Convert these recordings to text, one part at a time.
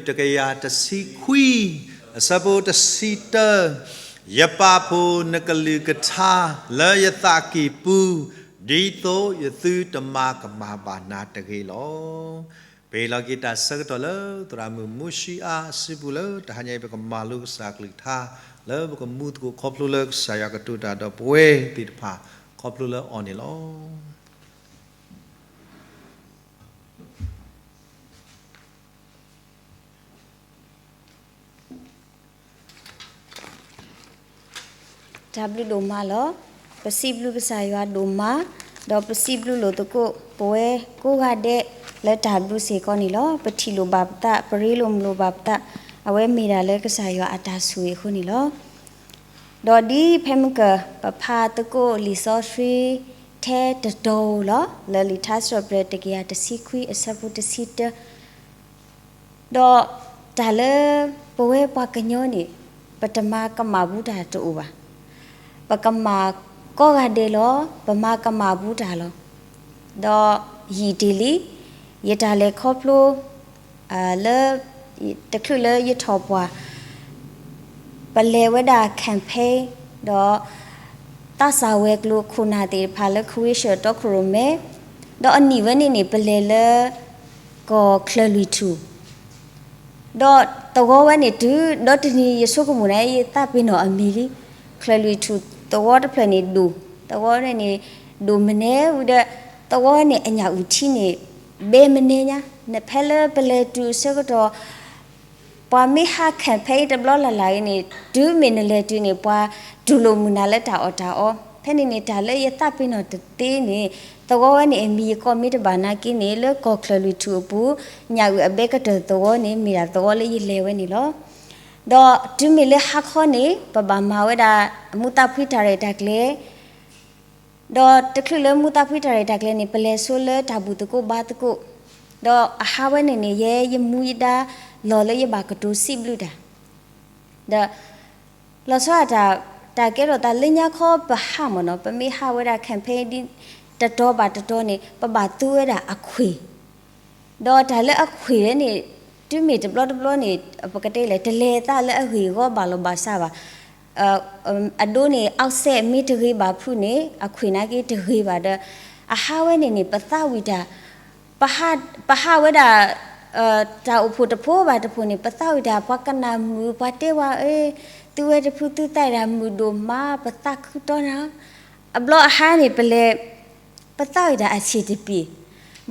တကယၤတဆံခွံ, အဆၢဖိတဆံတၢ, ယပာ်ဖှိၣ်နကလုၢ်ကထါလၢယသးကံၢ်ပူၤ, ဒ်သိးယသုတမၤကမၣ်ဘၣ်နၤတဂ့ၤလီၤ. ပဟ့ၣ်လီၤက့ၤတၢ်ဆၢကတီၢ်လၢသရၣ်မုၣ်မူၡံအါအစုပူၤလၢတဟါညါအံၤ ပကမၤလိကစၢ်ကလုၢ်ကထါ လၢပကမူသကိးခီဖျိလၢကစၢ်ယွၤကတိၤတၢ်ဒီးပဝဲသ့ၣ်တဖၣ် ခီဖျိလၢအီၤန့ၣ်လီၤ. တၢ်ဘျုးဒိၣ်မးလီၤ. ပစံးဘျုးကစၢ်ယွၤဒိၣ်မး, ဒီးပစံးဘျုးလိာ်သကိးပဝဲကိးဂၤဒဲးလၢတၢ်ဘျုးစ့ၢ်ကီးန့ၣ်လီၤ. ပထံၣ်လိာ်ဘၣ်ပသး, ပရ့လိာ်မုာ်လိာ်ဘၣ်ပသး, အဝဲမ့ၢ်ဒၣ်လၢကစၢ်ယွၤအတၢ်ဆိၣ်ဂ့ၤအဃိန့ၣ်လီၤ. ဒီးဒ်ဖဲမုၢ်ကၢၢ် ပဖးသကိးလံာ်စီဆှံထဲတတီၤဧိၤလီၤ, လၢလံာ်ထါစံးပတြၢၤတကယၤတဆံခွံအဆၢဖိတဆံတၢ, ဒီးတၢ်လၢပဝဲပှၤကညီန့ၣ် ပတမၤကမၣ်ဘူးတၢ်တအိၣ်ဘၣ်. ပကမၣ်ကိးဂၤဒဲးလီၤ, ပမၤကမၣ်ဘူးတၢ်လီၤ. ဒီးယံာ်တ့ၢ်လံ, ယတၢ်လဲၤခီဖျိ လၢ တချုးလၢယထီၣ်ပှၢ် ပလဲၤဝဲဒၣ် campaign ဒီး သးစၢ်ဝဲၤကျိၤခိၣ်နၢ်သ့ၣ်တဖၣ်လၢ ခဝ့ၡၢၣ်တီခိၣ်ရိၣ်မဲ, ဒီးအနံၣ်ဝဲန့ၣ်န့ၣ် ပလဲၤလၢ ကီၢ်ချၢၣ်လွံၢ်ထူၣ်, ဒီးသဝီဝဲန့ၣ်တုၤဒီတနံၤ ယဆိကမိၣ်န့ၣ် ယသးပ့ၤနီၣ်အမံၤလံ, ချၢၣ်လွံၢ်ထူၣ်သဝီတဖျၢၣ်န့ၣ်ဒိၣ်, သဝီန့ၣ်န့ၣ် ဒိၣ်မနုၤဝံၤဒီး သဝီန့ၣ်အညၣ်အုၣ်ထံန့ၣ် ဘဲမနုၤညါ, နဖဲလၢပလဲၤတုၤအဆၢကတီၢ် ပှၤမ့ၢ်ဟး campaign တဘျီလၢ်လၢ်အံၤန့ၣ် တုၤမ့ၢ်နလဲၤတုၤန့ၣ် ပှၤတူၢ်လိာ်မုာ်နၤလၢတၢ်အီၣ်တၢ်အီ, ဖဲန့ၣ်န့ၣ် တၢ်လၢယသးပ့ၤနီၣ်တသ့န့ၣ် သဝီဝဲန့ၣ်အမံၤယကိးမ့ၢ်တဘၣ်နာ်က့န့ၣ် လၢကီၢ်ချၢၣ်လွံၢ်ထူၣ်အပူၤ ညၣ်အုၣ်အဘဲကတၢၢ်သဝီန့ၣ် မ့ၢ်ဒၣ်သဝီလၢယလဲၤဝဲန့ၣ်လီၤ. ဒီးတုၤမ့ၢ်လၢဟါခီန့ၣ် ပဘၣ်မၤဝဲဒၣ် မူးသးဖှံတၢ်ရဲၣ်တၢ်ကျဲၤ ဒီးတချုးလၢမူးသးဖှံတၢ်ရဲၣ်တၢ်ကျဲၤန့ၣ် ပလဲၤဆိလၢတၢ်ဘူၣ်သကိးဘါသကိး, ဒီးအဟါဝဲန့ၣ်န့ၣ် ယဲယမူယဒါလီၤလၢယဘၣ်ကတိၤစံးဘျုးတၢ်, ဒီး လီၤဆီဒၣ်တၢ် တၢ်ကဲထီၣ်သးလၢညါခီပဟးမ့ၢ်နီၤ ပမ့ၢ်ဟးဝဲဒၣ် campaign ဒ်တတီၤဘၣ်တတီၤန့ၣ် ပဘၣ်သူဝဲဒၣ်အခွံၣ် ဒီးတၢ်လၢအခွံၣ်ဝဲန့ၣ် တုၤမ့ၢ်တဘျီတဘျီန့ၣ် ပကတဲလဲၣ် တလဲၤသးလၢအဂ့ၢ်အဂီၢ်ဘၣ်လီၤဘၣ်စးဘၣ်. အဒိန့ၣ် အောက်ဆစ် မ့ၢ်တဂ့ၤဘၣ်ဖုးန့ၣ် အခွံၣ်နာ်က့တဂ့ၤဘၣ်ဒီး အဟါဝဲန့ၣ်န့ၣ် ပသးဝံၣ်တၢ် ပဟးဝဲဒၣ် တၢ်အိၣ်ဖှိၣ်တဖိဘၣ်တဖိန့ၣ် ပသးဝံၣ်တၢ် ပှၤကနၣ်မုာ် ပှၤတဲဝဲ အ့ သုဝဲတဖုသုသးဒၣ်မုာ်ဒိၣ်မး ပသးခုတီနၤ အဘျီအဟါန့ၣ် ပလဲၤ ပသးဝံၣ်တၢ်အဆံးတပျ့ၤ,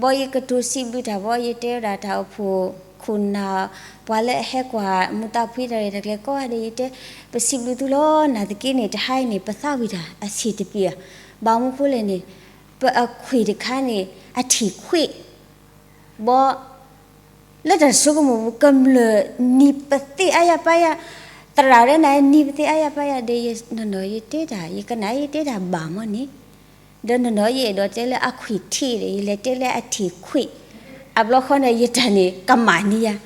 ဘီယကတိၤစံးဘျုးတၢ်ဘီ ယတဲဝဲဒၣ်တၢ်အိၣ်ဖှိၣ်ခိၣ်နၢ် ပှၤလၢအဟဲကွၢ်မူးသးဖှံတၢ်ရဲၣ်တၢ်ကျဲၤကိးဂၤဒဲး ယတဲ ပစံးဘျုးသုလီၤ နာ်သက့န့ၣ် တဟါအံၤန့ၣ် ပသးဝံၣ်တၢ်အဆံးတပျ့ၤဧါ, ဘၣ်မနုၤဃိလဲၣ်န့ၣ် ပအခွံၣ်တခါန့ၣ် အထံၣ်ခွံၣ် ဘီ လၢတၢ်ဆိကမိၣ်ပူၤ ကမျၢၢ်နံၤပသ့ၣ်အါယၤပါယၤ, သရၣ်ဒ်နၤနံၤပသ့ၣ်အါယၤပါယၤ ဒီးယနီၢ်နီၢ်ယတဲတၢ် ယကနၣ်ယတဲတၢ်ဘၣ်မီၢ်န့ၣ်, ဒီးနီၢ်နီၢ်ယအဲၣ်ဒိးတဲလၢအခွံၣ်ထံးဒီး ယလဲၤတဲလၢအထံၣ်ခွံၣ်, အဘျီဃီန့ၣ် ယတၢ်န့ၣ် ကမၣ်န့ၢ်ယၤ,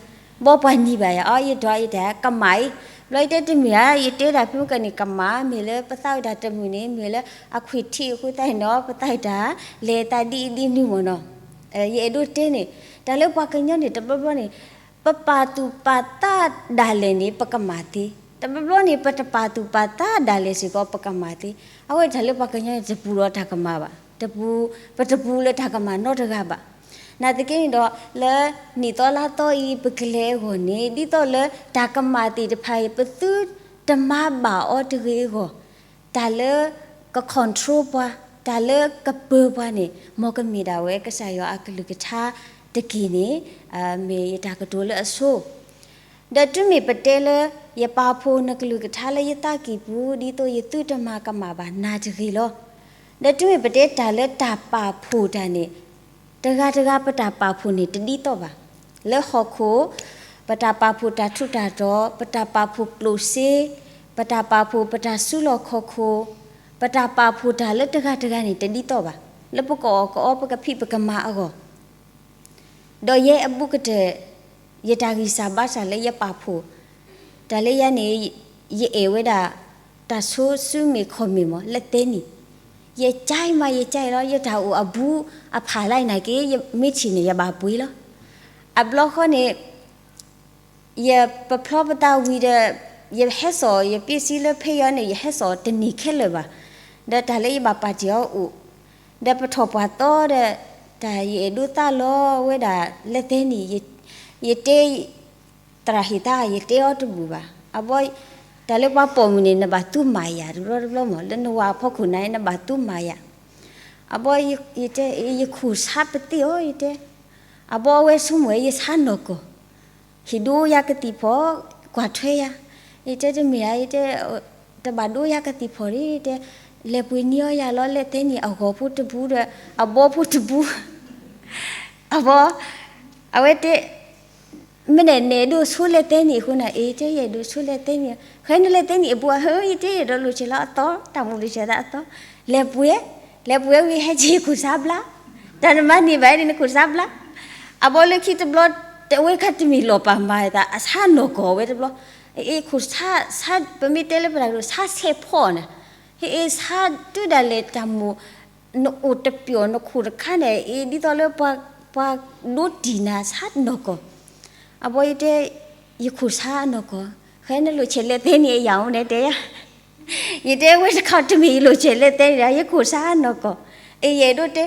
ဘီပှၤနံၤဘၣ်ယၤ အီ ယဒွးယတၢ်ကမၣ်အံၤ, ဘျီယတဲတမုာ်ဧါ ယတဲတၢ်ဖုကန့ၣ် ကမၣ် မ့ၢ်လၢပသးဝံၣ်တၢ်တမုာ်န့ၣ် မ့ၢ်လၢအခွံၣ်ထံးအဃိသတးန့ၣ်ဒီး ပသးဝံၣ်တၢ် လဲၤသးဒ်အံၤဒ်နုၤမ့ၢ်နီၤ ယအဲၣ်ဒိးတဲန့ၣ် တၢ်လၢပှၤကညီန့ၣ် တဘျီဘျီန့ၣ် ပပာ်သူၣ်ပာ်သးဒၣ်လဲာ်န့ၣ် ပကမၣ်သ့, တဘျီဘျီန့ၣ် ပတပာ်သူၣ်ပာ်သးဒၣ်လဲာ်စ့ၢ်ကီး ပကမၣ်သ့, အဝဲတၢ်လၢပှၤကညီန့ၣ် တပူၤဒီးတၢ်ကမၣ်ဘၣ်, တပူၤ ပတပူၤလၢတၢ်ကမၣ်နီတဂၤဘၣ်. နာ်သက့န့ၣ်ဒီး လၢနံၣ်သီလါသီအံၤ ပကလဲၤအဂီၢ်န့ၣ် ဒ်သိးလၢတၢ်ကမၣ်သ့ၣ်တဖၣ်အံၤ ပသုတမၤဘၣ်အီၤတဂ့ၤအဂီၢ် တၢ်လၢက control ပှၤ, တၢ်လၢကပၢၤပှၤန့ၣ် မ်ကမ့ၢ်ဒၣ်ဝဲကစၢ်ယွၤအကလုၢ်ကထါတက့ၢ်န့ၣ် မ့ၢ်ယတၢ်ကတိၤလၢအဆိ, ဒီးတုၤမ့ၢ်ပတဲလၢ ယပာ်ဖှိၣ်နကလုၢ်ကထါလၢယသးကံၢ်ပူၤ ဒ်သိးယသုတမၤကမၣ်ဘၣ်နၤတဂ့ၤလီၤ. ဒီးတုၤမ့ၢ်ပတဲတၢ်လၢတၢ်ပာ်ဖှိၣ်တၢ်န့ၣ် တဂၤတဂၤပတၢ်ပာ်ဖှိၣ်န့ၣ်တဒ်သိးဘၣ်. လၢဟီၣ်ခိၣ် ပတၢ်ပာ်ဖှိၣ်တၢ်ထူးတၢ်တီၤ, ပတၢ်ပာ်ဖှိၣ်ကျိၣ်စ့, ပတၢ်ပာ်ဖှိၣ်ပတၢ်စုလီၢ်ခီၣ်ခိၣ်, ပတၢ်ပာ်ဖှိၣ်တၢ်လၢတဂၤတဂၤန့ၣ်တဒ်သိးဘၣ်. လၢပကအီၣ်ကအီ ပကဖံးပကမၤအဂီၢ် ဒီးယဲအဘူးကတၢၢ် ယတၢ်ဂံၢ်စၢ်ဘါစၢ်လၢယပာ်ဖှိၣ်, တၢ်လၢယၤန့ၣ် ယအဲၣ်ဝဲဒၣ် တၢ်ဆိစုမ့ၢ်ခီၣ်မ့ၢ်မး လၢသဲနံၣ်, ယကၢမး ယကၢလီၤ ယတၢ်အိၣ်အဘူးအဖးလၢ်နာ်က့ ယမ့ၢ်ထံၣ်န့ၣ် ယဘၣ်ပှ့ၤလီၤ. အဘျီဃီန့ၣ် ယပဖျီပသးဝံၤဒီး ယဟဲစိာ် ယပ့စံလၢဖဲယီၤန့ၣ် ယဟဲစိာ်တန့ၢ်ခဲလၢာ်ဘၣ်. ဒီးတၢ်လၢယဘၣ်ပာ်တ့ၢ်အီၤအိၣ်, ဒီးပထီၣ်ပှၤသီဒီး တၢ်ယအဲၣ်ဒိးသးလီဝဲဒၣ်လဲၣ်သဲန့ၣ် ယတဲ သရၣ်ဟ့ၣ်သး ယတဲအီၤတဘူၣ်ဘၣ်. အဘီ တၢ်လၢပှၤပိာ်မုၣ်န့ၣ် နဘၣ်သူမၤယၤတဘျီတဘျီမး လၢနဝၤအဖီခိၣ်န့ၣ် နဘၣ်သူမၤယၤ. အဘီ ယတဲ ယခိၣ်ဆါပသ့ၣ်အီၤ ယတဲ. အဘီအဝဲဆိကမိၣ်ဝဲ ယဆါနီၢ်ကီၢ် ဟ့ၣ်ဒိယၤကသံၣ်ဖီၣ် ကွၢ်ထွဲယၤ. ယတဲတမ့ၢ်ဧါ ယတဲ တဘၣ်ဒိယၤကသံၣ်ဖီၣ်ဒံး ယတဲ လဲၤပှ့ၤန့ၢ်အီၤယၤလီၤ လဲၣ်သဲန့ၣ် အဂီၤဖိတဘူးဒီး အဘီဖိတဘူး. အဘီ အဝဲတဲ မ့ၢ်န့ၣ် နအဲၣ်ဒိးဆိလဲၣ်သဲန့ၣ်အဃိန့ၣ် အ့ တဲ ယအဲၣ်ဒိးဆိလဲၣ်သဲန့ၣ်, ဃဲနလဲၣ်သဲန့ၣ်အဘူးဧါ ဟၢ ယတဲ ယအဲၣ်ဒိးလိာ်ဆဲးလီၤအသီ တၢ်မူလိာ်ဆဲးသးအသီ, လဲၤပှ့ၤ, လဲၤပှ့ၤဝံၤဟဲက့ၤခိၣ်ဆါဘျါ, တၢ်နမၤန့ၢ်ဘၣ်န့ၣ် နခိၣ်ဆါဘျါ. အဘီလၢခံတဘျီ တဝဲခါတမ့ၢ်လီၤပာ်မၤသး အဆါနီၢ်ကီၢ်ဝဲတဘျီ, အ့ ခိၣ်ဆါ ဆါ ပမ့ၢ်တဲလၢပတၢ်ကတိၤ ဆါဆဲးဖီၣ်န့ၣ်, ဟ့ၣ် အ့ ဆါတုၤဒၣ်လဲာ်တၢ်မိၣ် နအိၣ်တပျီၣ်နခိၣ်တခါန့ၣ် အ့ ဒ်သိးလၢပှၤ ပှၤဒိတံၢ်နၤဆါနီၢ်ကီၢ်. အဘီယတဲ ယခိၣ်ဆါနီၢ်ကီၢ်, ဃဲနလိာ်ဆဲးလဲၣ်သဲန့ၣ်အယၤအိၣ်န့ၣ်တဲယၤ ယတဲဝဲတခီတမ့ၢ်ယလိာ်ဆဲးလဲၣ်သဲန့ၣ် ယခိၣ်ဆါနီၢ်ကီၢ်, အ့ ယအဲၣ်ဒိးတဲ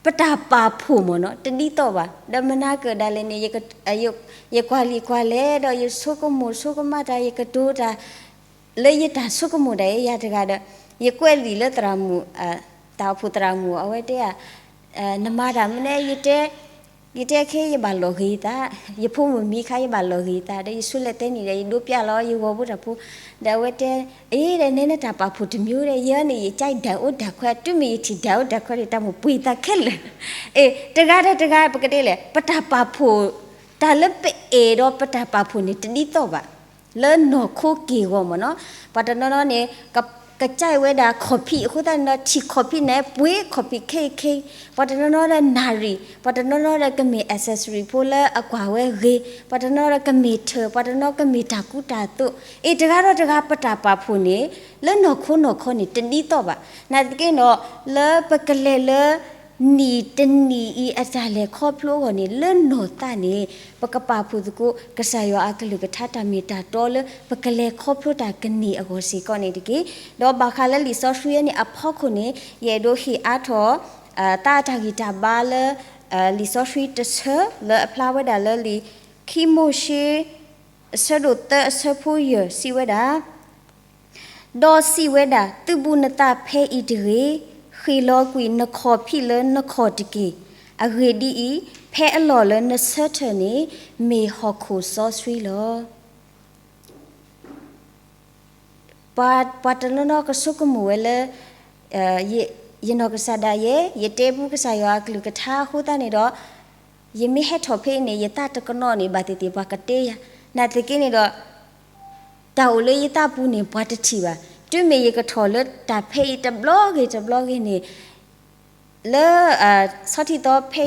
ပတၢ်ပာ်ဖှိၣ်မ့ၢ်နီၤ တဒ်သိးဘၣ်. ဒီးမနၤကၢၣ်ဒၣ်လဲာ်န့ၣ် ယကွၢ်လံာ်ကွၢ်လဲၢ်ဒီး ယဆိကမိၣ်ဆိကမးတၢ် ယကတိၤတၢ် လၢယတၢ်ဆိကမိၣ်ဒၣ်ယဲယၤတဂၤဒီး ယကွဲးလံာ်လၢသရၣ်မုၣ် တၢ်အိၣ်ဖှိၣ်သရၣ်မုၣ် အဝဲတဲ နမၤတၢ်မနုၤ ယတဲ ယတဲခဲ ယဘၣ်လီၤဂ့ၤသး, ယဖိမုၣ်မံခါ ယဘၣ်လီၤဂ့ၤသး ဒီးယဆိလဲၣ်သဲန့ၣ်ဒီး ယဒိးပျဲလီၤ ယဂီၤဖိတၢ်ဖိ, ဒီးအဝဲတဲ အ့ ဒီးနဲ နတၢ်ပာ်ဖှိၣ်တမံၤဒီး ယဲန့ၣ် ယကၠဲဒၣ်အိၣ်ဒၣ်ခွဲ တုၤမ့ၢ်ယထံၣ်ဒၣ်အိၣ်ဒၣ်ခွဲဒီး တၢ်မိၣ်ပှ့ၤသးခဲလၢာ်. အ့ တဂၤဒီးတဂၤ ပကတဲလဲၣ် ပတၢ်ပာ်ဖှိၣ် တၢ်လၢပအဲၣ်ဒီးပတၢ်ပာ်ဖှိၣ်န့ၣ် တဒ်သိးဘၣ် လၢနီၢ်ခိက့ၢ်ဂီၤမ့ၢ်နီၤ. ပှၤတနီၤနီၤန့ၣ် က ကကြိုက်ဝဲဒၣ် coffee အဃိသတးန့ၣ်ဒီး ထံၣ် coffee န့ၣ် ပှ့ၤ coffee ခဲအံၤခဲအံၤ, ပှၤတနီၤနီၤဒီးနၣ်ရံၣ်, ပှၤတနီၤနီၤဒီးကမ့ၢ် accessory ဖိလၢအကွၢ်ဝဲဂ့ၤ, ပှၤတနီၤဒီးကမ့ၢ်ထၢၣ်, ပှၤတနီၤကမ့ၢ်တၢ်ကူတၢ်သိး, အ့ တဂၤဒီးတဂၤ ပတၢ်ပာ်ဖှိၣ်န့ၣ် လၢနီၢ်ခိနီၢ်ခီန့ၣ် တဒ်သိးဘၣ်. နာ်သက့ဒီး လၢပကလဲၤလၢ နံၣ်တနံၣ်အံၤအတၢ်လဲၤခီဖျိအဂီၢ်န့ၣ် လၢနီၢ်သးန့ၣ် ပကပာ်ဖှိၣ်သကိး ကစၢ်ယွၤအကလုၢ်ကထါတၢ်မ့ၢ်တၢ်တီလၢ ပကလဲၤခီဖျိတၢ်ကန့ၢ်အဂီၢ်စ့ၢ်ကီးန့ၣ်တက့ၢ်. ဒီးဘၣ်ဃးလၢလံာ်စီဆှံအံၤန့ၣ်အဖီခိၣ်န့ၣ် ယအဲၣ်ဒိးဟ့ၣ်အါထီၣ် သးအတၢ်ဂံၢ်တၢ်ဘါလၢ လံာ်စီဆှံတဆၢလၢအဖျါဝဲဒၣ်လၢလံာ် ခံမိၤၡ့ အဆၢဒိၣ်သၢအဆၢဖိယဲၢ် စံးဝဲဒၣ် ဒီးစံးဝဲဒၣ်, သုးဘူးနသးဖဲအံၤတဂ့ၤ, ဃ့ၢ်လီၤကွံာ်နခီၣ်ဖံးလၢနခီၣ်တက့ၢ်. အဂ့ၢ်ဒ်အံၤ, ဖဲအလီၢ်လၢနဆၢထၢၣ်န့ၣ် မ့ၢ်ဟီၣ်ခိၣ်စီဆှံလီၤ. ပှၤ ပှၤတနီၤနီၤကဆိကမိၣ်ဝဲလၢ ယ ယနီၢ်ကစၢ်ဒၣ်ယဲ ယတဲဘူးကစၢ်ယွၤအကလုၢ်ကထါအဃိသတးန့ၣ်ဒီး ယမ့ၢ်ဟဲထီၣ်ဖဲအံၤန့ၣ် ယသးတကနီၣ်န့ၣ် ဘၣ်သ့ၣ်သ့ၣ်ပှၤကတဲယၤ, နာ်သက့န့ၣ်ဒီး တၢ်အိၣ်လၢယသးပူၤန့ၣ် ပှၤတထံၣ်ဘၣ်. တုၤမ့ၢ်ယကထီၣ်လၢတၢ်ဖဲအံၤတဘျီဂ့ၤတဘျီဂ့ၤန့ၣ် လၢ ဆီထံသီဖဲ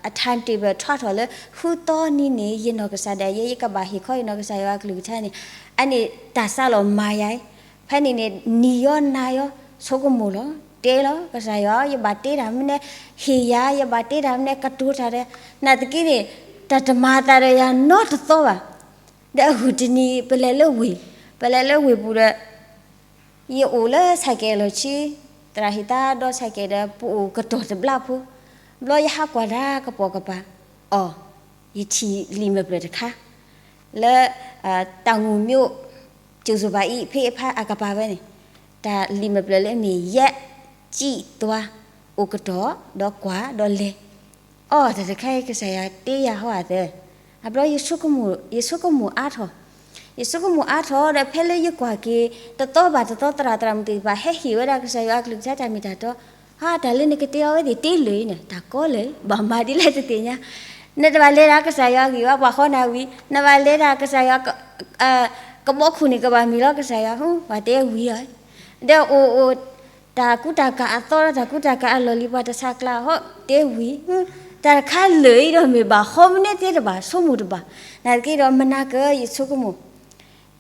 အ time table ထွးထီၣ်လၢ ဃုသီနံၤန့ၣ် ယနီၢ်ကစၢ်ဒၣ်ယဲ ယကဘၣ်ဟ့ၣ်ခီယနီၢ်ကစၢ်ယွၤအကလုၢ်ကထါန့ၣ် အန့ၣ်တၢ်စးလီၤမၤယၤအံၤ, ဖဲန့ၣ်န့ၣ် နံၤယီနၤယီ ဆိကမိၣ်လီၤ တဲလီၤ ကစၢ်ယွၤ ယဘၣ်တဲတၢ်မနုၤ ဟ့ၣ်ယၤ ယဘၣ်တဲတၢ်မနုၤ ကတိၤတၢ်ဒီး နာ်သက့န့ၣ် တၢ်တမၤအသးဒီးယၤနီတသီဘၣ်. ဒီးအဂုၢ်တနံၤ ပလဲၤလၢဝ့ၢ်, ပလဲၤလၢဝ့ၢ်ပူၤဒီး ယအိၣ်လၢဆဲးကဲးလီၢ်ဆံ, သရၣ်ဟ့ၣ်သးဒီးဆဲးကဲးဒီး ပအိၣ်ကတီၢ်တဘျီဖိ, ဘျီယဟးကွၢ်တၢ်ကပိာ်ကပၤ, အိ, ယထံၣ်လံာ်မဲာ်ဖျၢၣ်တခါ လၢ တၢ်ငူၤမၠိ ကၠိၤစိၤပၤအံၤ ဖဲအဖါအကပၤဝဲန့ၣ်, တၢ်လံာ်မဲာ်ဖျၢၣ်လၢအမ့ၢ် ယဲၢ်ကံၣ်သွါ အိၣ်ကတီၢ် ဒီးကွၢ်ဒီးလဲၤ အိ, တၢ်တခါအံၤ ကစၢ်ယွၤတဲယၤဟီဧါသၢ, အဘျီ ယဆိကမိၣ်အါထီၣ်, ယဆိကမိၣ်အါထီၣ်ဒီး ဖဲလၢယကွၢ်က့ၤ တသီဘၣ်တသီ သရၣ်သရၣ်မုၣ်သ့ၣ်တဖၣ် ဟဲဟ့ၣ်ဝဲဒၣ်ကစၢ်ယွၤအကလုၢ်ကထါတၢ်မ့ၢ်တၢ်တီ, ဟါ တၢ်လၢနကတဲအီၤဝဲသ့ၣ် တ့လၢာ်အံၤန့ၣ် တၢ်ကီလၢာ် ဘၣ်မၤဒ်လဲၣ်တသ့ၣ်ညါ, နတဘၣ်လဲၤတၢ်ကစၢ်ယွၤဂ့ၢ်ဝဲ ပှၤဃီနၤဝံၤ, နဘၣ်လဲၤတၢ်ကစၢ်ယွၤ ကဘီခိၣ်န့ၣ် ကဘၣ်မ့ၢ်လီၤကစၢ်ယွၤ, ပှၤတဲဝံၤအီၤ, ဒီးအိၣ်အိၣ် တၢ်ကူတၢ်ကးအသီဒီး တၢ်ကူတၢ်ကးအလီၢ်လံၤ ပှၤတဆါကျါဟီ တဲဝံၤ, တၢ်တခါလၢာ်အံၤဒီး မ့ၢ်ဘၣ်ဃီမနုၤသ့တဘၣ် ဆိကမိၣ်တဘၣ်, နာ်သက့ဒီး မနၤကၢ ယဆိကမိၣ်,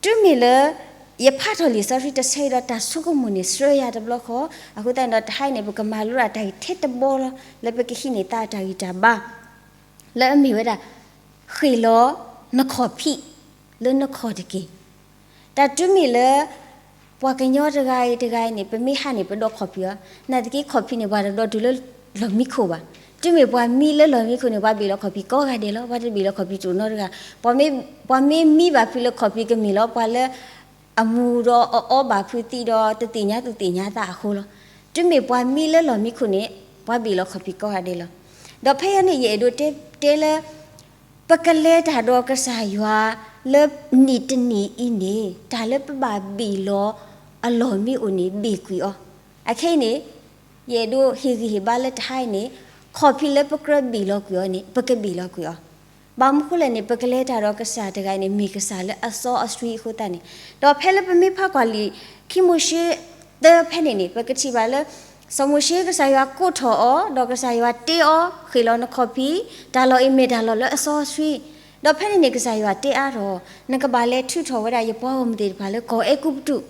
တုၤမ့ၢ်လၢ ယဖးထီၣ်လံာ်စီဆှံတဆၢအံၤဒီး တၢ်ဆိကမိၣ်န့ၣ် ဆှၢယၤတဘျီဃီ, အဃိသတးန့ၣ်ဒီး တဟါအံၤန့ၣ် ပကမၤလိတၢ်ဂ့ၢ်ထဲတဘီလီၤ လၢပကဟံးန့ၢ်သးတၢ်ဂံၢ်တၢ်ဘါ လၢအမ့ၢ်ဝဲဒၣ် ဃ့ၢ်လီၤနခီၣ်ဖံး, လၢနခီၣ်တက့ၢ်. တၢ်တုၤမ့ၢ်လၢ ပှၤကညီတဂၤအံၤတဂၤအံၤန့ၣ် ပမ့ၢ်ဟးန့ၣ် ပဒိးခီၣ်ဖံးအီၤ, နာ်သက့ခီၣ်ဖံးန့ၣ် ပှၤတဒိးတုၤလၢလီၢ်မံခိၣ်ဘၣ်. တုၤမ့ၢ်ပှၤမံလၢလီၢ်မံခိၣ်န့ၣ် ပှၤဘ့ၣ်လီၤခီၣ်ဖံးကိးဂၤဒဲးလီၤ, ပှၤတဘ့ၣ်လီၤခီၣ်ဖံးတနီတဂၤ. ပှၤမ့ၢ်မံဘၣ်ဖုးလၢခီၣ်ဖံးကမ့ၢ်လီၤ ပှၤလၢ အမူဒီးအအီဘၣ်ဖုးသံဒီး တသ့ၣ်ညါသူၣ်သ့ၣ်ညါသးအဃိလီၤ. တုၤမ့ၢ်ပှၤမံလၢလီၢ်မံခိၣ်န့ၣ် ပှၤဘ့ၣ်လီၤခီၣ်ဖံးကိးဂၤဒဲးလီၤ. ဒီးဖဲအံၤန့ၣ် ယအဲၣ်ဒိးတဲတဲလၢ ပကလဲၤတၢ်ဒီးကစၢ်ယွၤ လၢနံၣ်တနံၣ်အံၤန့ၣ် တၢ်လၢပဘၣ်ဘ့ၣ်လီၤအလီၢ်မ့ၢ်အိၣ်န့ၣ် ဘ့ၣ်ကွံာ်အီၤ. အခဲအံၤန့ၣ် ယအဲၣ်ဒိးဟ့ၣ်ဂံၢ်ဟ့ၣ်ဘါလၢတဟါအံၤန့ၣ် ခီၣ်ဖံးလၢပကြၢးဘ့ၣ်လီၤကွံာ်အီၤန့ၣ် ပကဘ့ၣ်လီၤကွံာ်အီၤ. ဘၣ်မနုၤဃိလဲၣ်န့ၣ် ပကလဲၤတၢ်ဒီးကစၢ်တဂၤအံၤန့ၣ် မ့ၢ်ကစၢ်လၢအစီအဆှံအဃိသတးန့ၣ်, ဒီးဖဲလၢပမ့ၢ်ဖးကွၢ်လံာ် ခံမိၤၡ့သၢဖဲန့ၣ်န့ၣ် ပကထံၣ်ဘၣ်လၢ စီၤမိၤၡ့ကစၢ်ယွၤကိးထီၣ်အီၤ ဒီးကစၢ်ယွၤတ့အီၤ ဃ့ၢ်လီၤနခီၣ်ဖံး, တၢ်လီၢ်အံၤမ့ၢ်တၢ်လီၢ်လၢအစီအဆှံ, ဒီးဖဲန့ၣ်န့ၣ် ကစၢ်ယွၤတဲအါထီၣ် နကဘၣ်လဲၤထုးထီၣ်ဝဲဒၣ်ယပှၤဂီၢ်မုၢ်သ့ၣ်တဖၣ်လၢကီၢ်အဲၤကူပတူး,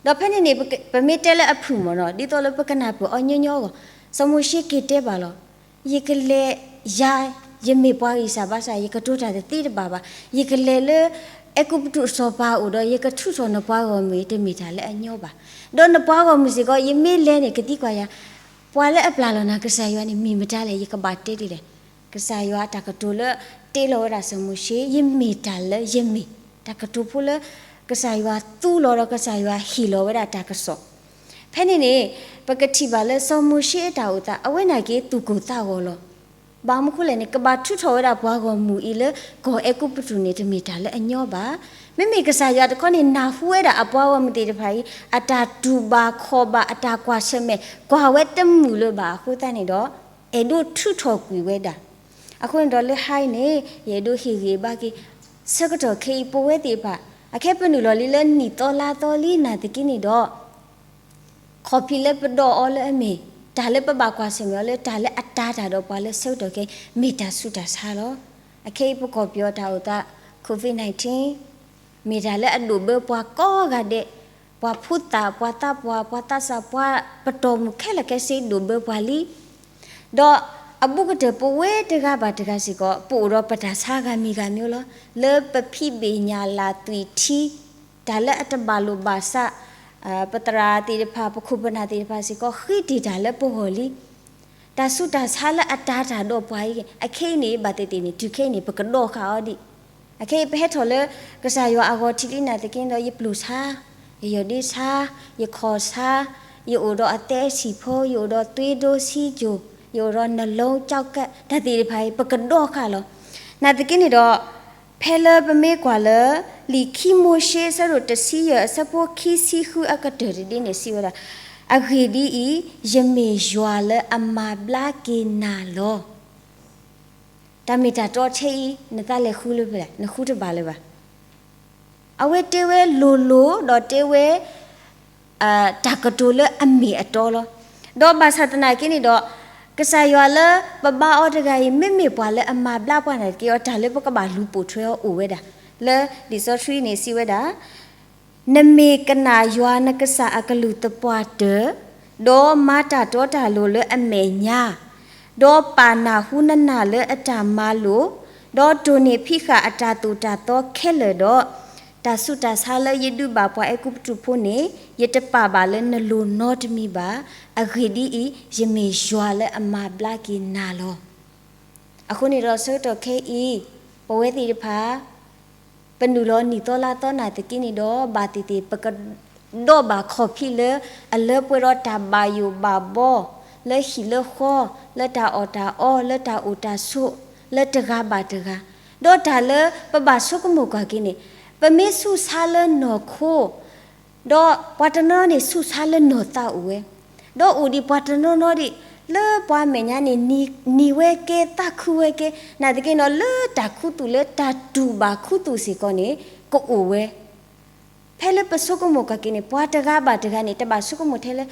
ဒီးဖဲန့ၣ်န့ၣ် ပမ့ၢ်တဲလၢအဖုၣ်မ့ၢ်နီၤ ဒ်သိးလၢပကနၢ်ပၢၢ်အီၤညီညီအဂီၢ်, စီၤမိၤၡ့က့ၤတဲဘၣ်လီၤ. ယကလဲၤယၤ, ယမ့ၢ်ပှၤဂံၢ်စၢ်ဘါစၢ် ယကတိၤတၢ်တသ့တဘၣ်ဘၣ်. ယကလဲၤလၢ အဲၤကူပတူးစီၤပၤအအိၣ်ဒီး ယကထုးထီၣ်နပှၤဂီၢ်မုၢ်အံၤ တမ့ၢ်တၢ်လၢအညီဘၣ်. ဒီးနပှၤဂီၢ်မုၢ်စ့ၢ်ကီး ယမ့ၢ်လဲၤန့ၣ် ကသံကွၢ်ယၤ, ပှၤလၢအပျၢ်လီၤနၤကစၢ်ယွၤန့ၣ် မ့ၢ်မတၤလဲၣ် ယကဘၣ်တဲဒ်လဲၣ်. ကစၢ်ယွၤအတၢ်ကတိၤလၢ တ့လီၤဝဲဒၣ်စီၤမိၤၡ့, ယမ့ၢ်တၢ်လၢယမ့ၢ်, တၢ်ကတိၤဖိလၢ ကစၢ်ယွၤသူလီၤဒီးကစၢ်ယွၤဟ့ၣ်လီၤဝဲဒၣ်တၢ်ကစီၣ် ဖဲန့ၣ်န့ၣ် ပကထံၣ်ဘၣ်လၢစီၤမိၤၡ့အတၢ်အိၣ်သး အဝဲန့ၣ်က့ၤသူၣ်ကိၢ်သးဂီၤလီၤ. ဘၣ်မနုၤဃိလဲၣ်န့ၣ် ကဘၣ်ထုးထီၣ်ဝဲဒၣ်ပှၤဂီၢ်မုၢ်အံၤလၢကီၢ်အဲၤကူပတူးန့ၣ် တမ့ၢ်တၢ်လၢအညီဘၣ်. မ့မ့ၢ်ကစၢ်ယွၤတခီန့ၣ် နၢ်ဟူဝဲဒၣ်အပှၤဂီၢ်မုၢ်သ့ၣ်တဖၣ်အံၤ အတၢ်တူၢ်ဘၣ်ခီၣ်ဘၣ် အတၢ်ကွၢ်ဆၢၣ်မဲာ် ကွၢ်ဝဲတမုာ်လၢၤဘၣ်အဃိသတးန့ၣ်ဒီး အဲၣ်ဒိးထုးထီၣ်ကွံာ်ဝဲဒၣ်. အဃိန့ၣ်ဒီးလၢဟါအံၤန့ၣ် ယအဲၣ်ဒိးဟ့ၣ်ဂံၢ်ဘါက့ၤ ဆၢကတီၢ်ခဲအံၤ ပဝဲသ့ၣ်တဖၣ် အခဲပနုာ်လီၤလံလၢနံၣ်သီလါသီလံနာ်သက့န့ၣ်ဒီး ခီၣ်ဖံးလၢပဒိးအီၤလၢအမ့ၢ် တၢ်လၢပဘၣ်ကွၢ်ဆၢၣ်မဲာ်အီၤလၢ တၢ်လၢအတၤတၢ်ဒီးပှၤလၢဆၢကတီၢ်ခဲအံၤ မ့ၢ်တၢ်ဆူးတၢ်ဆါလီၤ. အခဲအံၤပကီၢ်ပယီၤတၢ်အိၣ်သး COVID nineteen မ့ၢ်တၢ်လၢအဒိၣ်ဘၢပှၤကိးဂၤဒဲး, ပှၤဖိသၣ် ပှၤသးပှၢ် ပှၤသးစၢ် ပှၤပတီၢ်မုၢ်ခဲလၢာ်ခဲဆ့ဒိၣ်ဘၢပှၤလံ ဒီးအဘူးကတၢၢ်ပဝဲတဂၤဘၣ်တဂၤစ့ၢ်ကီး ပအိၣ်ဒီးပတၢ်ဆါဂၤမံၤဂၤမံၤလီၤ. လၢပဖံးဘ့ၣ်ညၣ်လၢ်သွံၣ်ထံ, တၢ်လၢအတဘၣ်လိာ်ဘၣ်စး, ပသရၣ်သ့ၣ်တဖၣ် ပခိၣ်ပနၢ်သ့ၣ်တဖၣ်စ့ၢ်ကီး ဃ့တ့ၢ်တၢ်လၢပဂီၢ်လံ. တၢ်ဆူးတၢ်ဆါလၢအတၤတၢ်ဒီးပှၤအံၤ အခဲအံၤန့ၣ် ဘၣ်သ့ၣ်သ့ၣ်န့ၣ် တုၤခဲအံၤန့ၣ် ပကဒီးဃာ်အီၤဒံး. အခဲအံၤပဟဲထီၣ်လၢ ကစၢ်ယွၤအဂီၤထံးလံနာ်သက့ဒီး ယပျိၢ်ဆါ, ယယီၢ်ဒ့ဆါ, ယခီၣ်ဆါ, ယအိၣ်ဒီးအသဲအဆံၣ်ဖိ, ယအိၣ်ဒီးသွေးတိုးဆီးချို, ယအိၣ်ဒီးနှလုံးကျောက်ကပ် တၢ်သ့ၣ်တဖၣ်အံၤ ပကဒီးဃာ်လီၤ. နာ်သက့န့ၣ်ဒီး ဖဲလၢပမ့ၢ်ကွၢ်လၢ လံာ်ခံမိၤၡ့အဆၢဒိၣ်တဆံယဲၢ်အဆၢဖိခံဆံဃုအကတၢၢ်တဒ့န့ၣ် စံးဝဲဒၣ်, အဂ့ၢ်ဒ်အံၤ, ယမ့ၢ်ယွၤလၢအမၤဘျါက့ၤနၤလီၤ. တၢ်မ့ၢ်တၢ်တီထဲအံၤ နသးလဲၤဃုလၢဖဲလဲၣ်, နဃုတဘၣ်လၢၤဘၣ်. အဝဲတဲဝဲလိၤလိၤဒီးတဲဝဲ တၢ်ကတိၤလၢအမ့ၢ်အတီလီၤ. ဒီးဘၣ်ဆၣ်သနာ်က့န့ၣ်ဒီး ကစၢ်ယွၤလၢပဘါအီၤတဂၤအံၤ မ့မ့ၢ်ပှၤလၢအမၤဘျါပှၤနာ်သက့ဒီး တၢ်လၢပကဘၣ်လူၤပိာ်ထွဲအီၤအိၣ်ဝဲဒၣ် လၢလံာ်စီဆှံန့ၣ်စံးဝဲဒၣ် နမ့ၢ်ကနၣ်ယွၤနကစၢ်အကလုၢ်သပှၢ်တၢၢ်, ဒီးမၤတၢ်တီတၢ်လိၤလၢအမဲာ်ညါ, ဒီးပာ်နၢ်ဟူနနၢ်လၢအတၢ်မၤလိာ်, ဒီးတိၢ်န့ၢ်ဖံးဃာ်အတၢ်သိၣ်တၢ်သီခဲလၢာ်ဒီး, တၢ်ဆူးတၢ်ဆါလၢယဒုးဘၣ်ပှၤအဲၤကူပတူးဖိန့ၣ် ယတပာ်ဘၣ်လၢနလိၤနီတမံၤဘၣ်. အဂ့ၢ်ဒ်အံၤ, ယမ့ၢ်ယွၤလၢအမၤဘျါက့ၤနၤလီၤ. အဃိန့ၣ်ဒီးဆၢကတီၢ်ခဲအံၤ ပဝဲသ့ၣ်တဖၣ် ပနုာ်လီၤနံၣ်သီလါသီနာ်သက့န့ၣ်ဒီး ဘၣ်သ့ၣ်သ့ၣ် ပကဒီးဘၣ်ခီၣ်ဖံးလၢ အလၢပှဲၤဒီးတၢ်ဘၣ်ယိၣ်ဘၣ်ဘီ လၢဟံၣ်လၢဃီ, လၢတၢ်အီၣ်တၢ်အီ, လၢတၢ်အိၣ်တၢ်ဆိး, လၢတဂၤဘၣ်တဂၤ, ဒီးတၢ်လၢပဘၣ်ဆိကမိၣ်ကွၢ်က့ၤန့ၣ် ပမ့ၢ်ဆူးဆါလၢနီၢ်ခိ ဒီးပှၤတနီၤန့ၣ် ဆူးဆါလၢနီၢ်သးအိၣ်ဝဲ, ဒီးအိၣ်ဒံးပှၤတနီၤနီၤဒံး လၢပှၤမဲာ်ညါန့ၣ် နံၤဝဲကဲ သးခုဝဲကဲ, နာ်သက့နီၤ လၢတၢ်ခူသူၣ်လၢတၢ်တူၢ်ဘၣ်ခူသူၣ်စ့ၢ်ကီးန့ၣ် ကအိၣ်ဝဲ. ဖဲလၢပဆိကမိၣ်ကွၢ်က့ၤန့ၣ် ပှၤတဂၤဘၣ်တဂၤန့ၣ် တဘၣ်ဆိကမိၣ်ထဲလၢ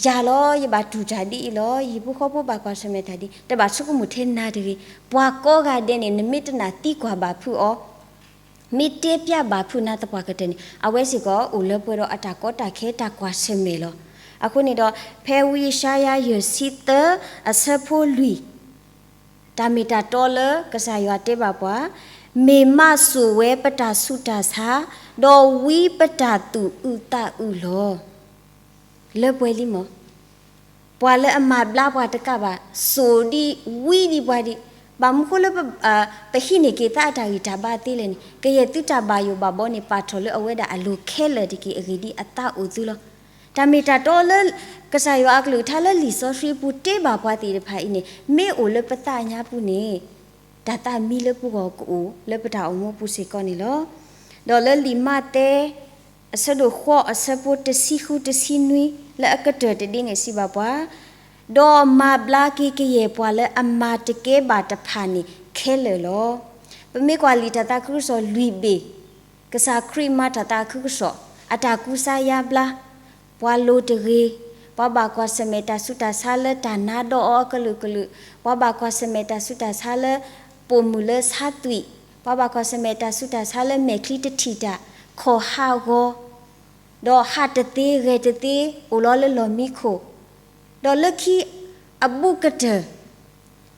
ယၤလီၤ ယဘၣ်တူၢ်တၢ်ဒ်အံၤလီၤ, ယဟံၣ်ဖိဃီဖိဘၣ်ကွၢ်ဆၢၣ်မဲာ်တၢ်ဒ်, တဘၣ်ဆိကမိၣ်ထဲနၤတဂ့ၤ. ပှၤကိးဂၤဒဲးန့ၣ် နမ့ၢ်တနၢ်သံကွၢ်ဘၣ်ဖုးအီၤ မ့ၢ်တဲပျးဘၣ်ဖုးနၤသပှၢ်ကတၢၢ်န့ၣ် အဝဲစ့ၢ်ကီးအိၣ်လၢပှဲၤဒီးအတၢ်ကီတၢ်ခဲတၢ်ကွၢ်ဆၢၣ်မဲာ်လီၤ. အဃိန့ၣ်ဒီး ဖဲဝံယၡါယၤယဲၢ်ဆံသၢ အဆၢဖိလွံၢ် တၢ်မ့ၢ်တၢ်တီလၢကစၢ်ယွၤတဲဘၣ်ပှၤ, မ့ၢ်မၤစိာ်ဝဲပတၢ်ဆူးတၢ်ဆါ, ဒီးဝံပတၢ်သူၣ်အုးသးအုးလီၤ. လၢပှဲၤလံမး, ပှၤလၢအမၤဘျါပှၤတကးဘၣ် စိာ်ဒံးဝံဒံးပှၤဒံး, ဘၣ်မနုၤဃိလၢ ပဟံးန့ၢ်က့ၤသးအတၢ်ဂံၢ်တၢ်ဘါသ့လဲၣ်န့ၣ် ကယဲၢ်သုတၢ်ဘၣ်ယိၣ်ဘၣ်ဘီန့ၣ် ပာ်ထီၣ်လၢအဝဲဒၣ်အလိၤခဲလၢာ်တက့ၢ်. အဂ့ၢ်ဒ်အံၤ, အသးအိၣ်သုလီၤ. တၢ်မ့ၢ်တၢ်တီလၢ ကစၢ်ယွၤအကလုၢ်ကထါလၢလံာ်စီဆှံပူၤတ့ဘၣ်ပှၤသ့ၣ်တဖၣ်အံၤန့ၣ် မ့ၢ်အိၣ်လၢပသးညါပူၤန့ၣ် တၢ်သးမံလၢပဂီၢ်ကအိၣ်လၢပတၢ်အိၣ်မူပူၤစ့ၢ်ကီးန့ၣ်လီၤ. ဒီးလၢလံာ်မးသဲ အဆၢဒိၣ်ဃိး အဆၢဖိတဆံဃုတဆံနွံ လၢအကတၢၢ်တဒ့န့ၣ်စံးဘၣ်ပှၤ, ဒီးမၤဘျါက့ၤကယဲၢ်ပှၤလၢအမၤတကဲဘၣ်တဖၣ်န့ၣ်ခဲလၢာ်လီၤ. ပမ့ၢ်ကွၢ်လံာ်တၢ်သးခုကစီၣ်လွံၢ်ဘ့ၣ်, ကစၢ်ခရံာ်မၤတၢ်သးခုကစီၣ်, အတၢ်ကူစါယါဘျါ, ပှၤလိၤတဂ့ၤ, ပှၤဘၣ်ကွၢ်ဆၢၣ်မဲာ်တၢ်ဆူးတၢ်ဆါလၢတၢ်နါဒီးအီၤအကလုာ်ကလုာ်, ပှၤဘၣ်ကွၢ်ဆၢၣ်မဲာ်တၢ်ဆူးတၢ်ဆါလၢ ပိာ်မုၣ်လၢဆါသွံၣ်, ပှၤဘၣ်ကွၢ်ဆၢၣ်မဲာ်တၢ်ဆူးတၢ်ဆါလၢမဲာ်ချံတထံၣ်တၢ်, ခီၣ်ဟးဂီၤ, ဒီးဟးတသ့ဂဲၤတသ့ အိၣ်လီၤလၢလီၢ်မံခိၣ်, ဒီးလၢခံအဘူးကတၢၢ်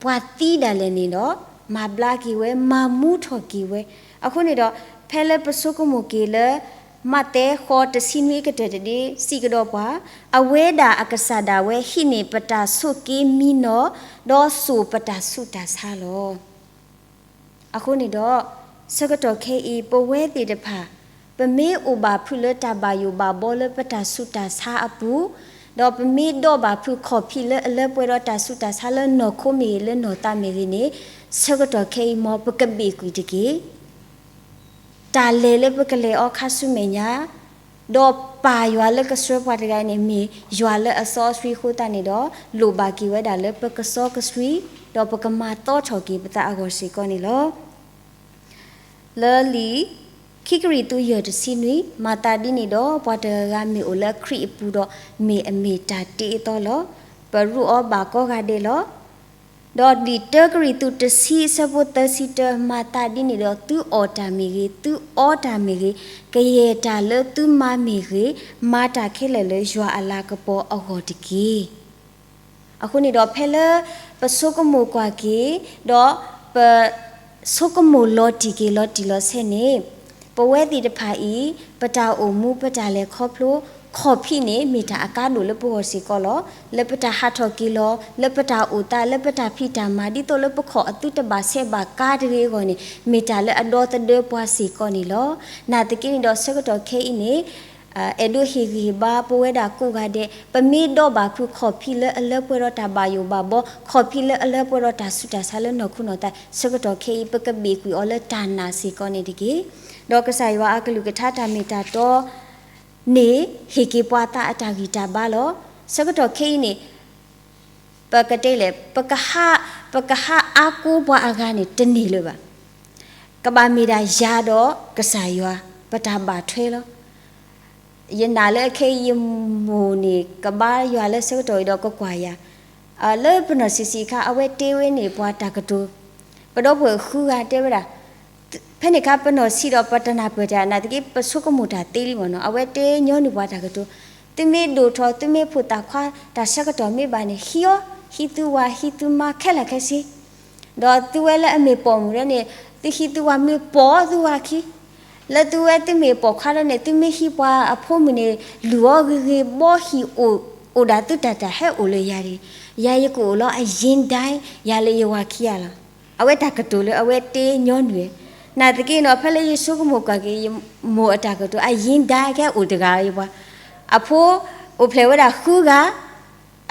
ပှၤသံဒၣ်လဲာ်န့ၣ်ဒီး မၤဘျါက့ၤဝဲ မၤမူထီၣ်က့ၤဝဲ. အဃိန့ၣ်ဒီး ဖဲလၢပဆိကမိၣ်က့ၤလၢ မးသဲဃိးတဆံနွံကတၢၢ်တဒ့ စံးကဒီးပှၤ, အဝဲဒၣ်အကစၢ်ဒၣ်ဝဲဟံးန့ၢ်ပတၢ်ဆိၣ်က့မံနီၤ, ဒီးစိာ်ပတၢ်ဆူးတၢ်ဆါလီၤ. အဃိန့ၣ်ဒီး ဆၢကတီၢ်ခဲအံၤ ပဝဲသ့ၣ်တဖၣ် ပမ့ၢ်အိၣ်ဘၣ်ဖုးလၢတၢ်ဘၣ်ယိၣ်ဘၣ်ဘီလၢပတၢ်ဆူးတၢ်ဆါအပူၤ, ဒီးပမ့ၢ်ဒိးဘၣ်ဖုးခီၣ်ဖံးလၢအလၢပှဲၤဒီးတၢ်ဆူးတၢ်ဆါလၢနီၢ်ခိမ့ၢ်ဂ့ၤ လၢနီၢ်သးမ့ၢ်ဂ့ၤန့ၣ်, ဆၢကတီၢ်ခဲအံၤ မ်ပကဘ့ၣ်ကွံာ်တက့ၢ်. တၢ်လဲၤလၢပကလဲၤအီၤခါဆူမဲာ်ညါ, ဒီးပၢ်ယွၤလၢကဆှၢပှၤတဂၤန့ၣ် မ့ၢ်ယွၤလၢအစီအဆှံအဃိသတးန့ၣ်ဒီး လိၣ်ဘၣ်က့ၤဝဲဒၣ်လၢပကစီကဆှံ, ဒီးပကမၤသီထီၣ်က့ၤပသးအဂီၢ်စ့ၢ်ကီးန့ၣ်လီၤ. လၢလံာ်ခံကရံၣ်သူး ယဲၢ်တဆံနွံ, မၤသးဒ်န့ၣ်ဒီး ပှၤတဂၤဂၤမ့ၢ်အိၣ်လၢခရံာ်အပူၤဒီး မ့ၢ်အမ့ၢ်တၢ်တ့အသီလီၤ. ပရူးအီၤဘၣ်ကိးဂၤဒဲးလီၤ. ဒီးလံာ်တၢကရံၣ်သူး တဆံ အဆၢဖိသၢဆံတၢ, မၤသးဒ်န့ၣ်ဒီး သုအီၣ်တၢ်မ့ၢ်ဂ့ၤ, သုအီတၢ်မ့ၢ်ဂ့ၤ, ကယဲၢ်တၢ်လၢသုမၤမ့ၢ်ဂ့ၤ, မၤတၢ်ခဲလၢာ်လၢယွၤအလၤကပီၤအဂီၢ်တက့ၢ်. အဃိန့ၣ်ဒီး ဖဲလၢပဆိကမိၣ်ကွၢ်က့ၤ, ဒီးပဆိကမိၣ်လီၤတံၢ်က့ၤလီၤတံၢ်လီၤဆဲးန့ၣ်, ပဝဲသ့ၣ်တဖၣ်အံၤ ပတၢ်အိၣ်မူ ပတၢ်လဲၤခီဖျိ ခီၣ်ဖံးန့ၣ် မ့ၢ်တၢ်အကါဒိၣ်လၢပဂီၢ်စ့ၢ်ကီးလီၤ. လၢပတၢ်ဟးထီၣ်က့ၤလီၤ, လၢပတၢ်အိၣ်သး, လၢပတၢ်ဖံးတၢ်မၤ ဒ်သိးလၢပခီၣ်အသုတဘၣ်ဆဲးဘၣ်ကါတဂ့ၤအဂီၢ်န့ၣ် မ့ၢ်တၢ်လၢအဒီသဒၢပှၤစ့ၢ်ကီးန့ၣ်လီၤ. နာ်သက့န့ၣ်ဒီး ဆၢကတီၢ်ခဲအံၤန့ၣ် အဲၣ်ဒိးဟ့ၣ်ဂံၢ်ဟ့ၣ်ဘါပဝဲဒၣ်ကိးဂၤဒဲး, ပမ့ၢ်ဒိးဘၣ်ဖုးခီၣ်ဖံးလၢအလၢပှဲၤဒီးတၢ်ဘၣ်ယိၣ်ဘၣ်ဘီ, ခီၣ်ဖံးလၢအလၢပှဲၤဒီးတၢ်ဆူးတၢ်ဆါလၢနီၢ်ခိနီၢ်သး, ဆၢကတီၢ်ခဲအံၤ ပကဘ့ၣ်ကွံာ်အီၤလၢတၢ်နာ်စ့ၢ်ကီးန့ၣ်တက့ၢ်. ဒီးကစၢ်ယွၤအကလုၢ်ကထါတၢ်မ့ၢ်တၢ်တီ န့ၣ် ဟ့ၣ်က့ၤပှၤသးအတၢ်ဂံၢ်တၢ်ဘါလီၤ. ဆၢကတီၢ်ခဲအံၤန့ၣ် ပကတဲလဲၣ်, ပကဟး, ပကဟးအါကိးပှၤအဂၤန့ၣ် တန့ၢ်လၢၤဘၣ်. ကဘၣ်မ့ၢ်ဒၣ်ယၤဒီးကစၢ်ယွၤ ပတၢ်ဘၣ်ထွဲလီၤ. ယနာ်လၢအခဲအံၤ ယမိၢ်န့ၣ် ကဘါယွၤလၢဆၢကတီၢ်အံၤဒီးကကွၢ်ယၤ, လၢပနီၢ်ဆံးဆံးအခါ အဝဲတ့ဝဲန့ၣ်ပှၤတၢ်ကတိၤ, ပဒီပုၢ်ဝဲၢ်ဃုဂၤတဲဝဲဒၣ်, ဖဲန့ၣ်အခါ ပနီၢ်ဆံးဒီးပတနၢ်ပၢၢ်တၢ် နာ်သက့ ပဆိကမိၣ်တၢ်သ့လံမ့ၢ်နီၤ, အဝဲတ့ညီနုၢ်ပှၤတၢ်ကတိၤ, သုမ့ၢ်ဒိၣ်ထီၣ် သုမ့ၢ်ဖိသၣ်ခွါ တၢ်ဆၢကတီၢ်မ့ၢ်ဘၣ်န့ၣ် ဟံးအီၤ, ဟံးသုဝၤ ဟံးသုမါခဲလၢာ်ခဲဆ့, ဒီးသုဝဲလၢအမ့ၢ်ပိာ်မုၣ်ဒၣ်န့ၣ် သုဟံးသုဝၤမ့ၢ်ပိာ်သုဝၤခံ, လၢသုဝဲသုမ့ၢ်ပိာ်ခွါဒၣ်န့ၣ် သုမ့ၢ်ဟံးပှၤအဖိမုၣ်န့ၣ် လုၢ်အီၤဂ့ၤဂ့ၤ ဘီဟံၣ်အိၣ်, အိၣ်ဒၣ်သုတၢ်တၢ်ဟဲအိၣ်လၢယၤဒၣ်, ယၤယကအိၣ်လီၤအယ့ဒၣ် ယၤလၢယဝၤခံဂၤလီၤ. အဝဲတၢ်ကတိၤလၢအဝဲတ့ညီနုၢ်, နာ်သက့နီၤ ဖဲလၢယဆိကမိၣ်ကွၢ်က့ၤ ယမိၢ်အတၢ်ကတိၤ အယ့ဒၣ်ကဲအိၣ်တဂၤယပှၤ, အဖိအိၣ်ဖျဲၣ်ဝဲဒၣ်ဃုဂၤ,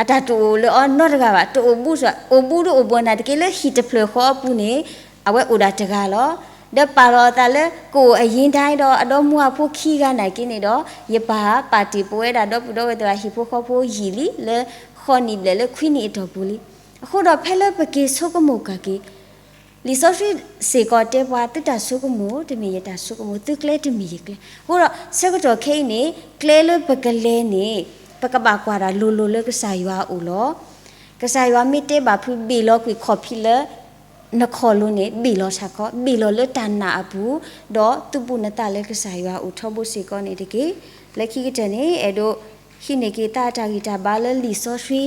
အတၢ်တအိၣ်လၢအီၤနီတဂၤဘၣ်, တအိၣ်ဘူး, အိၣ်ဘူးဒီးအိၣ်ဘူး နာ်သက့လၢဟံၣ်တဖျၢၣ်ဃီအပူၤန့ၣ် အဝဲအိၣ်ဒၣ်တဂၤလီၤ. ဒီးပာ်လီၤအသးလၢကအိၣ်အယ့ဒၣ်ဒီးအဒီမါအဖိခံဂၤနာ်သက့န့ၣ်ဒီး ယပၢ်ပာ်တ့ၢ်ပဝဲဒၣ်ဒီပုၢ်ဒီဝဲၢ်သ့ၣ်တဖၣ်ဟံၣ်ဖိဃီဖိယံာ်လံ လၢဃိးနံၣ်ဘျဲၣ်လၢခွံနံၣ်အတီၢ်ပူၤလံ. အဃိဒီးဖဲလၢပက့ၤဆိကမိၣ်ကွၢ်က့ၤ လံာ်စီဆှံစ့ၢ်ကီးတဲပှၤ သုတၢ်ဆိကမိၣ်တမ့ၢ်ယတၢ်ဆိကမိၣ်, သုကျဲတမ့ၢ်ယကျဲ. အဃိဒီးဆၢကတီၢ်ခဲအံၤန့ၣ် ကျဲလၢပကလဲၤန့ၣ် ပကဘၣ်ကွၢ်တၢ်လိၤလိၤလၢကစၢ်ယွၤအအိၣ်လီၤ. ကစၢ်ယွၤမ့ၢ်တဲဘၣ်ဖုးဘ့ၣ်လီၤကွံာ်ခီၣ်ဖံးလၢ နခီၣ်လိၤန့ၣ် ဘ့ၣ်လီၤဆၣ်ခီ, ဘ့ၣ်လီၤလၢတၢ်နာ်အပူၤ, ဒီးသုးဘူးနသးလၢကစၢ်ယွၤအိၣ်ထီဘိစ့ၢ်ကီးန့ၣ်တက့ၢ်. လၢခံကတၢၢ်န့ၣ် အဲၣ်ဒိးဟံးန့ၢ်က့ၤသးအတၢ်ဂံၢ်တၢ်ဘါလၢလံာ်စီဆှံ,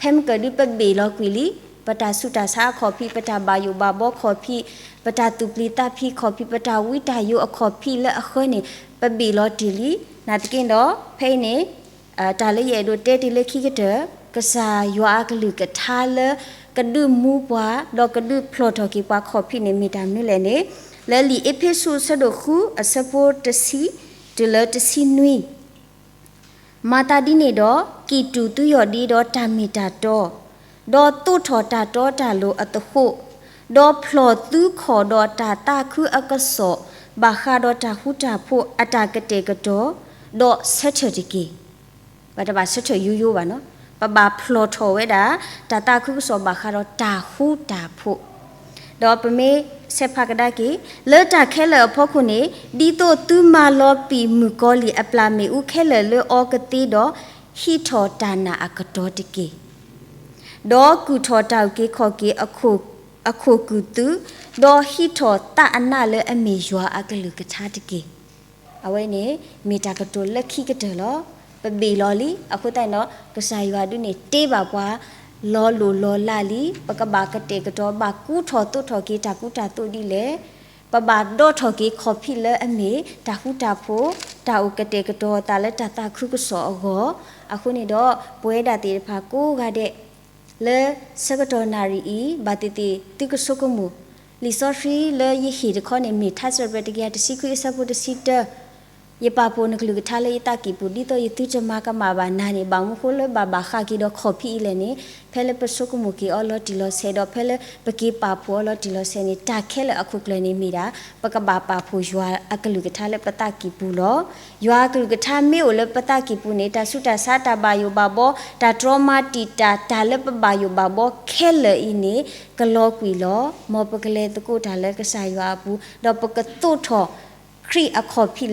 ဖဲမုၢ်ကၢၢ်ဒုးပဘ့ၣ်လီၤကွံာ်လံ ပတၢ်ဆူးတၢ်ဆါအခီၣ်ဖံး, ပတၢ်ဘၣ်ယိၣ်ဘၣ်ဘီခီၣ်ဖံး, ပတၢ်သူၣ်ပျံၤသးဖံးခီၣ်ဖံး, ပတၢ်ဝံတၢ်ယိၤအခီၣ်ဖံးလၢအဃၢန့ၣ် ပဘ့ၣ်လီၤတ့ၢ်လံ. နာ်သက့ဒီး ဖဲအံၤန့ၣ် တၢ်လၢယအဲၣ်ဒိးတဲတ့ၢ်လၢခံကတၢၢ် ကစၢ်ယွၤအကလုၢ်ကထါလၢ ကဒုးမူပှၤ ဒီးကဒုးဖျီၣ်ထီၣ်က့ၤပှၤခီၣ်ဖံးန့ၣ် မ့ၢ်တၢ်မနုၤလဲၣ်န့ၣ် လၢလံာ်အ့းဖ့းစူးအဆၢဒိၣ်ဃု အဆၢဖိတဆံ တုၤလၢတဆံနွံ မၤသးဒ်န့ၣ်ဒီး ကံၢ်တူာ်သုယီၢ်ဒ့ဒီးတၢ်မ့ၢ်တၢ်တီ, ဒီးသိးထီၣ်တၢ်တီတၢ်လိၤအသဃိး, ဒီးဖျီၣ်သုခီၣ်ဒီးတၢ်သးခုအကစီၣ် ဘၣ်ဃးဒီးတၢ်ဃူတၢ်ဖိးအတၢ်ကတဲာ်ကတီၤ, ဒီးဆၢထၢၣ်တက့ၢ်. ပတဘၣ်ဆၢထၢၣ်ယိယိဘၣ်နီၤ, ပဘၣ်ဖျီၣ်ထီၣ်ဝဲဒၣ် တၢ်သးခုကစီၣ်ဘၣ်ဃးဒီးတၢ်ဃူတၢ်ဖိး ဒီးပမ့ၢ်ဆဲးဖးကဒါက့ၤ လၢတၢ်ခဲလၢာ်အဖီခိၣ်န့ၣ် ဒ်သိးသုမၤလီၤပံာ်မုၣ်ကီၤလံၢ်အပျၢ်မ့ၣ်အူခဲလၢာ်လၢအီကသ့ဒီး ဟံးထီၣ်တၢ်နာ်အကတီၤတက့ၢ်. ဒီးကူၣ်ထီၣ်တၢ်အုၣ်က့ၤခီၣ်က့ၤအခိၣ်ကုၢ်သု, ဒီးဟံးထီၣ်သးအနးလၢအမ့ၢ်ယွၤအကလုၢ်ကထါတက့ၢ်. အဝဲန့ၣ် မ့ၢ်တၢ်ကတိၤလၢခံကတၢၢ်လီၤ. ပဘ့ၣ်လီၤလံ အဃိသတးန့ၣ်ဒီး ကစၢ်ယွၤဒုးန့ၣ်တ့ဘၣ်ပှၤ လီၤလိၢ်လီၤလးလံ. ပကဘၣ်ကတဲာ်ကတီၤ ဘၣ်ကူထီၣ်သိးထီၣ်က့ၤတၢ်ကူတၢ်သိးဒ်လဲၣ်. ပဘၣ်ဒီးထီၣ်က့ၤခီၣ်ဖံးလၢအမ့ၢ်တၢ်ဃူတၢ်ဖိး, တၢ်အိၣ်ကတဲာ်ကတီၤအသးလၢတၢ်သးခုကစီၣ်အဂီၢ်. အဃိန့ၣ်ဒီး ပဝဲဒၣ်သ့ၣ်တဖၣ်ကိးဂၤဒဲး လၢဆၢကတီၢ်နၣ်ရံၣ်အံၤ ဘၣ်သ့ၣ်သ့ၣ်သုကဆိကမိၣ်, လံာ်စီဆှံလၢယဟ့ၣ်တခီန့ၣ် မ့ၢ်ထါစံးပတြၢၤတကယၤတဆံခွံအဆၢဖိတဆံတၢ, ယပာ်ဖှိၣ်နကလုၢ်ကထါလၢယသးကံၢ်ပူၤ ဒ်သိးယသုတမၤကမၣ်ဘၣ်နၤန့ၣ် ဘၣ်မနုၤဃိလၢဘၣ်ဘၣ်ဃးက့ၤဒီးခီၣ်ဖံးအံၤလဲၣ်န့ၣ် ဖဲလၢပဆိကမိၣ်က့ၤအီၤလီၤတံၢ်လီၤဆဲးဒီး ဖဲလၢပက့ၤပာ်ဖှိၣ်အီၤလီၤတံၢ်လီၤဆဲးန့ၣ် တၢ်ခဲလၢာ်အခိၣ်ကျၢၢ်န့ၣ်မ့ၢ်ဒၣ် ပကဘၣ်ပာ်ဖှိၣ်ယွၤအကလုၢ်ကထါလၢပသးကံၢ်ပူၤလီၤ. ယွၤအကလုၢ်ကထါမ့ၢ်အိၣ်လၢပသးကံၢ်ပူၤန့ၣ် တၢ်ဆူးတၢ်ဆါ တၢ်ဘၣ်ယိၣ်ဘၣ်ဘီ တၢ်တြီမၤတံာ်တာ် တၢ်လၢပဘၣ်ယိၣ်ဘၣ်ဘီခဲလၢာ်အံၤန့ၣ် ကလီၤကွံာ်လီၤ. မ်ပကလဲၤသကိးတၢ်လၢကစၢ်ယွၤအပူၤ ဒီးပကသိးထီၣ်ခရံာ်အခီၣ်ဖံးလၢ